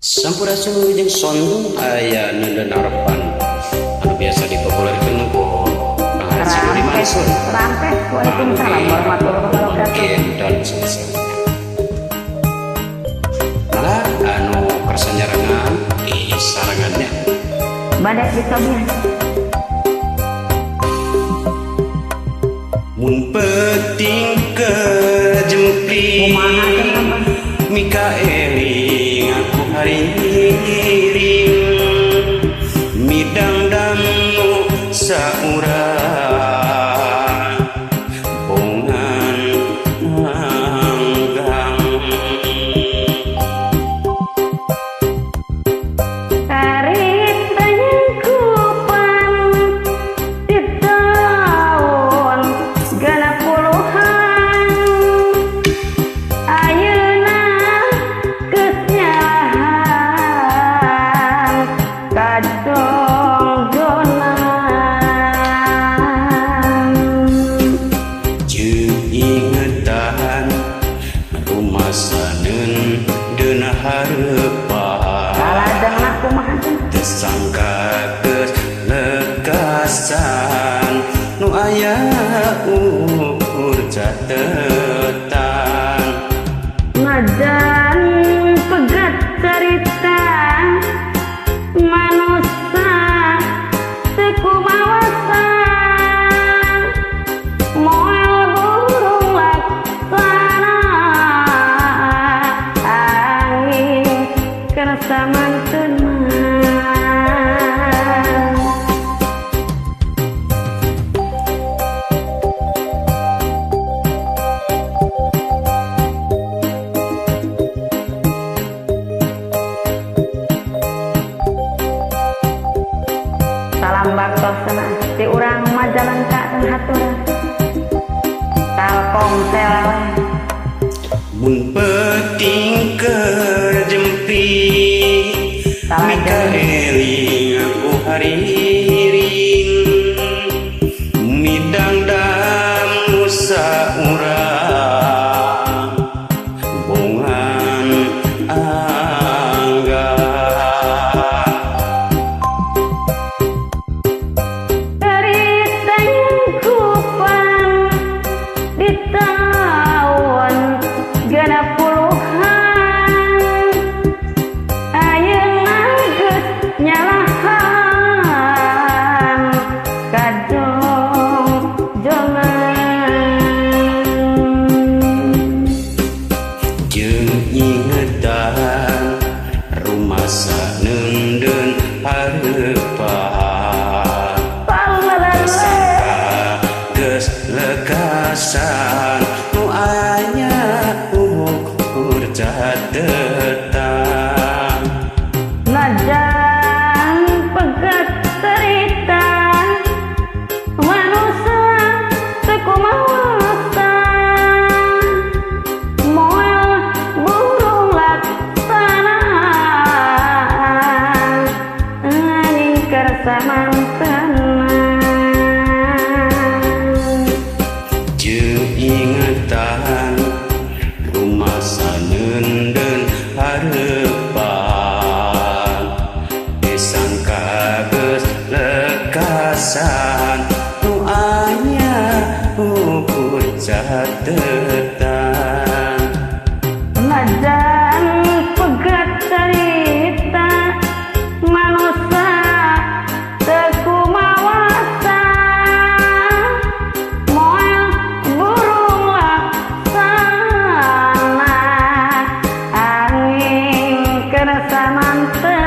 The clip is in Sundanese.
Sampurasun, wilujeng sonten. Aya Neundeun Arepan anu biasa dipopulerkeun ku Kang Haji Nuri Rampes, Mansur. Rampes. Waalaikumsalam warahmatullahi wabarakatuh. Mungkin selesai. Malah anu kersa nyarengan di sarangannya. Bade dicobian. Mun peuting keur jempling, Kumaha cenah, Bang? Mika eling aku hariring midang nu saurang bongan anggang. Carita nyengkupan di tahun 60-an, ayeuna geus nyalahan kajongjonan. Jeung ingetan rumasa deuna hareupan. Salajengna kumaha cenah? Teu sangka geus lekasan nu aya ukur catetan. Najan pegat carita manusia teu kumawasa, moal burung laksana angin kersa mantena. Salam baktosna ti urang Majalengka dan hatur Telkomsel we. Mun peuting keur jempling, mika Salajeng. Eling aku hariring midangdam nu saurang bongan anggang. Carita nyengkupan di tahun 60-an, ayeuna geus nyalahan kajongjonan. Jeung ingetan rumasa neundeun hareupan. Palalale. Sangka geus lekasan nu aya ukur catetan. Najan pegat cerita manusia teu kumawasa, moal burung laksana angin kersa mantena. Jeung ingetan rumasa neundeun hareupan, disangka geus lekasan nu aya ukur catetan. Najan pegat cerita manusia teu kumawasa, moal burung laksana angin kersa mantena.